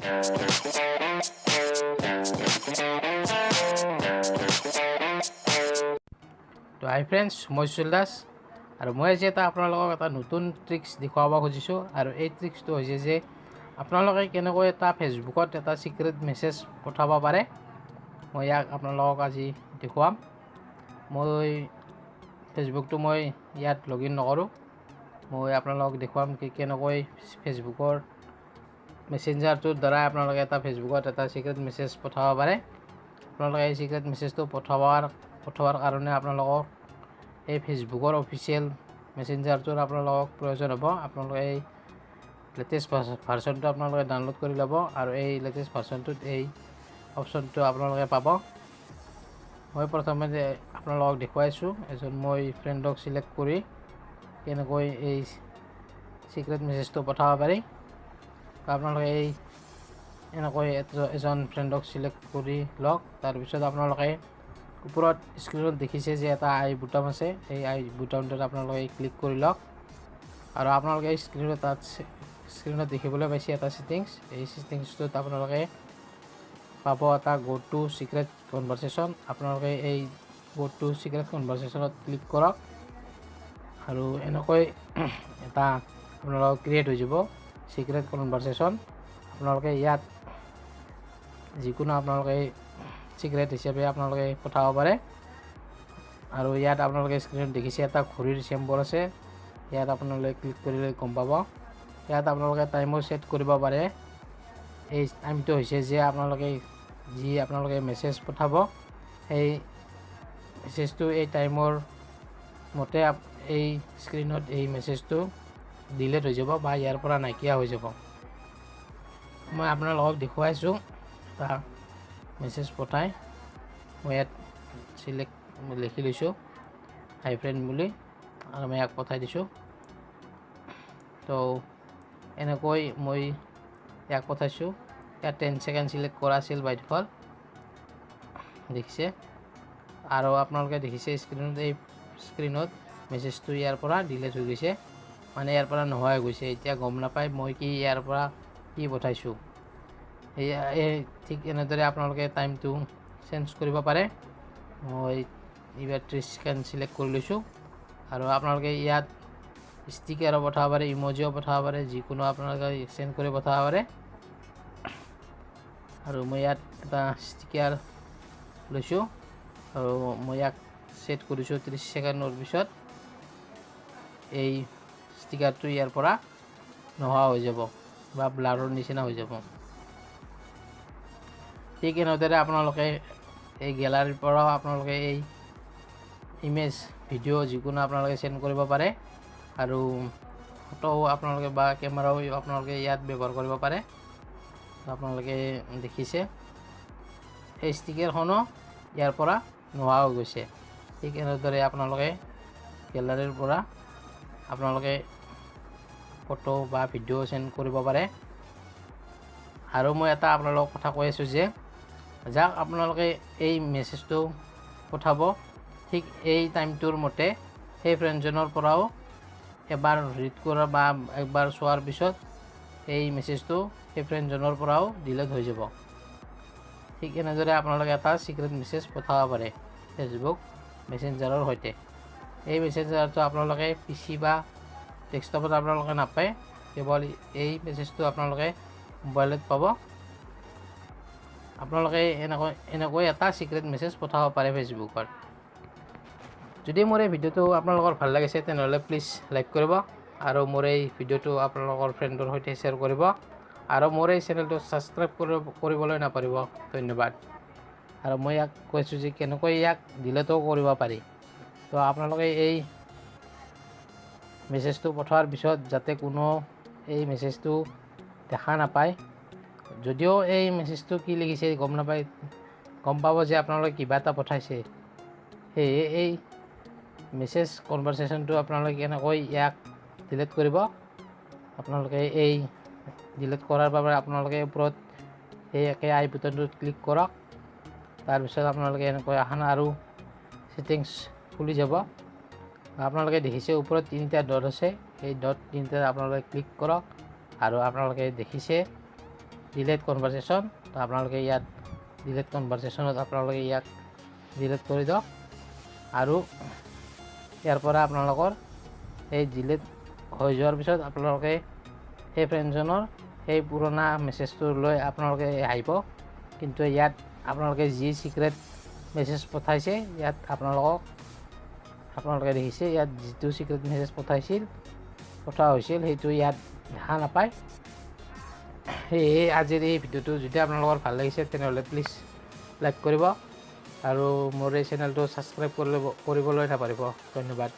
তো হাই ফ্ৰেণ্ডছ, মই সুশীল দাস আৰু মই আজি এটা আপোনালোকক এটা নতুন ট্ৰিক্স দেখুৱাব খুজিছোঁ। আৰু এই ট্ৰিক্সটো হৈছে যে আপোনালোকে কেনেকৈ এটা ফেচবুকত এটা ছিক্ৰেট মেছেজ পঠাব পাৰে, মই ইয়াক আপোনালোকক আজি দেখুৱাম। মই ফেচবুকটো মই ইয়াত লগ ইন নকৰোঁ, মই আপোনালোকক দেখুৱাম কি কেনেকৈ ফেচবুকৰ মেছেঞ্জাৰটোৰ দ্বাৰা আপোনালোকে এটা ফেচবুকত এটা ছিক্ৰেট মেছেজ পঠাব পাৰে। আপোনালোকে এই ছিক্ৰেট মেছেজটো পঠোৱাৰ কাৰণে আপোনালোকক এই ফেচবুকৰ অফিচিয়েল মেছেঞ্জাৰটোৰ আপোনালোকক প্ৰয়োজন হ'ব। আপোনালোকে এই লেটেষ্ট ভাৰ্চনটো আপোনালোকে ডাউনলোড কৰি ল'ব আৰু এই লেটেষ্ট ভাৰ্চনটোত এই অপশ্যনটো আপোনালোকে পাব। মই প্ৰথমতে আপোনালোকক দেখুৱাইছোঁ এজন মই ফ্ৰেণ্ডক চিলেক্ট কৰি কেনেকৈ এই ছিক্ৰেট মেছেজটো পঠাব পাৰি। আপোনালোকে এই এনেকৈ এজন ফ্ৰেণ্ডক চিলেক্ট কৰি লওক। তাৰপিছত আপোনালোকে ওপৰত স্ক্ৰীণত দেখিছে যে এটা আই বুটাম আছে, এই আই বুটামটোত আপোনালোকে ক্লিক কৰি লওক। আৰু আপোনালোকে স্ক্ৰীণত তাত স্ক্ৰীণত দেখিবলৈ পাইছে এটা ছেটিংছ, এই ছেটিংছটোত আপোনালোকে পাব এটা গ' টু ছিক্ৰেট কনভাৰচেশ্যন। আপোনালোকে এই গ' টু ছিক্ৰেট কনভাৰচেশ্যনত ক্লিক কৰক আৰু এনেকৈ এটা আপোনালোকৰ ক্ৰিয়েট হৈ যাব ছিক্ৰেট কনভাৰচেশ্যন। আপোনালোকে ইয়াত যিকোনো আপোনালোকে ছিক্ৰেট হিচাপে আপোনালোকে পঠাব পাৰে। আৰু ইয়াত আপোনালোকে স্ক্ৰীণত দেখিছে এটা ঘড়ীৰ চিম্বল আছে, ইয়াত আপোনালোকে ক্লিক কৰিলে গম পাব। ইয়াত আপোনালোকে টাইমো ছেট কৰিব পাৰে। এই টাইমটো হৈছে যে আপোনালোকে যি আপোনালোকে মেছেজ পঠাব সেই মেছেজটো এই টাইমৰ মতে এই স্ক্ৰীণত এই মেছেজটো ডিলিট হৈ যাব বা ইয়াৰ পৰা নাইকিয়া হৈ যাব। মই আপোনালোকক দেখুৱাইছোঁ এটা মেছেজ পঠাই। মই ইয়াত চিলেক্ট লিখি লৈছোঁ হাই ফ্ৰেণ্ড বুলি আৰু মই ইয়াক পঠাই দিছোঁ। তো এনেকৈ মই ইয়াক পঠাইছোঁ। ইয়াত 10 ছেকেণ্ড চিলেক্ট কৰা আছিল বাই ডিফল্ট, দেখিছে। আৰু আপোনালোকে দেখিছে স্ক্ৰীণত, এই স্ক্ৰীণত মেছেজটো ইয়াৰ পৰা ডিলিট হৈ গৈছে, মানে ইয়াৰ পৰা নোহোৱা হৈ গৈছে। এতিয়া গম নাপায় মই কি ইয়াৰ পৰা কি পঠাইছোঁ। এই ঠিক এনেদৰে আপোনালোকে টাইমটো চেঞ্জ কৰিব পাৰে। মই এইবাৰ 30 ছেকেণ্ড চিলেক্ট কৰি লৈছোঁ। আৰু আপোনালোকে ইয়াত ষ্টিকাৰো পঠাব পাৰে, ইমজিও পঠাব পাৰে, যিকোনো আপোনালোকে চেণ্ড কৰি পঠাব পাৰে। আৰু মই ইয়াত এটা ষ্টিকাৰ লৈছোঁ আৰু মই ইয়াক ছেট কৰিছোঁ 30 ছেকেণ্ডৰ পিছত এই ষ্টিকাৰটো ইয়াৰ পৰা নোহোৱা হৈ যাব বা ব্লাৰৰ নিচিনা হৈ যাব। ঠিক এনেদৰে আপোনালোকে এই গেলাৰীৰ পৰাও আপোনালোকে এই ইমেজ, ভিডিঅ' যিকোনো আপোনালোকে চেণ্ড কৰিব পাৰে। আৰু ফটোও আপোনালোকে বা কেমেৰাও আপোনালোকে ইয়াত ব্যৱহাৰ কৰিব পাৰে। আপোনালোকে দেখিছে এই ষ্টিকাৰখনো ইয়াৰ পৰা নোহোৱা হৈ গৈছে। ঠিক এনেদৰে আপোনালোকে গেলাৰীৰ পৰা আপোনালোকে ফটো বা ভিডিঅ' চেণ্ড কৰিব পাৰে। আৰু মই এটা আপোনালোকক কথা কৈ আছোঁ যে যাক আপোনালোকে এই মেছেজটো পঠাব ঠিক এই টাইমটোৰ মতে সেই ফ্ৰেণ্ডজনৰ পৰাও এবাৰ ৰিড কৰা বা একবাৰ চোৱাৰ পিছত এই মেছেজটো সেই ফ্ৰেণ্ডজনৰ পৰাও ডিলিট হৈ যাব। ঠিক এনেদৰে আপোনালোকে এটা ছিক্ৰেট মেছেজ পঠাব পাৰে ফেচবুক মেছেঞ্জাৰৰ সৈতে। এই মেছেঞ্জাৰটো আপোনালোকে পি চি বা ডেস্কটপত আপোনালোকে নাপায়, কেৱল এই মেছেজটো আপোনালোকে মোবাইলত পাব। আপোনালোকে এনেকৈ এটা ছিক্ৰেট মেছেজ পঠাব পাৰে ফেচবুকত। যদি মোৰ এই ভিডিঅ'টো আপোনালোকৰ ভাল লাগিছে তেনেহ'লে প্লিজ লাইক কৰিব আৰু মোৰ এই ভিডিঅ'টো আপোনালোকৰ ফ্ৰেণ্ডৰ সৈতে শ্বেয়াৰ কৰিব আৰু মোৰ এই চেনেলটো ছাবস্ক্ৰাইব কৰিবলৈ নাপাহৰিব। ধন্যবাদ। আৰু মই ইয়াক কৈছোঁ যে কেনেকৈ ইয়াক ডিলিটো কৰিব পাৰি। তো আপোনালোকে এই মেছেজটো পঠোৱাৰ পিছত যাতে কোনো এই মেছেজটো দেখা নাপায়, যদিও এই মেছেজটো কি লিখিছে গম নাপায়, গম পাব যে আপোনালোকে কিবা এটা পঠাইছে। সেয়ে এই মেছেজ কনভাৰচেশ্যনটো আপোনালোকে কেনেকৈ ইয়াক ডিলিট কৰিব, আপোনালোকে এই ডিলিট কৰাৰ বাবে আপোনালোকে ওপৰত এই একে আই বুটনটোত ক্লিক কৰক। তাৰপিছত আপোনালোকে এনেকৈ এখন আৰু ছেটিংছ খুলি যাব। আপোনালোকে দেখিছে ওপৰত তিনিটা ডট আছে, সেই ডট তিনিটাত আপোনালোকে ক্লিক কৰক আৰু আপোনালোকে দেখিছে ডিলেট কনভাৰচেশ্যন। তো আপোনালোকে ইয়াত ডিলেট কনভাৰচেশ্যনত আপোনালোকে ইয়াক ডিলেট কৰি দিয়ক আৰু ইয়াৰ পৰা আপোনালোকৰ সেই ডিলেট হৈ যোৱাৰ পিছত আপোনালোকে সেই ফ্ৰেণ্ডজনৰ সেই পুৰণা মেছেজটো লৈ আপোনালোকে আহিব। কিন্তু ইয়াত আপোনালোকে যি ছিক্ৰেট মেছেজ পঠাইছে, ইয়াত আপোনালোকে দেখিছে, ইয়াত যিটো ছিক্ৰেট মেছেজ পঠোৱা হৈছিল, সেইটো ইয়াত দেখা নাপায়। সেয়েহে আজিৰ এই ভিডিঅ'টো যদি আপোনালোকৰ ভাল লাগিছে, তেনেহ'লে প্লিজ লাইক কৰিব আৰু মোৰ এই চেনেলটো ছাবস্ক্ৰাইব কৰিবলৈ নাপাহৰিব। ধন্যবাদ।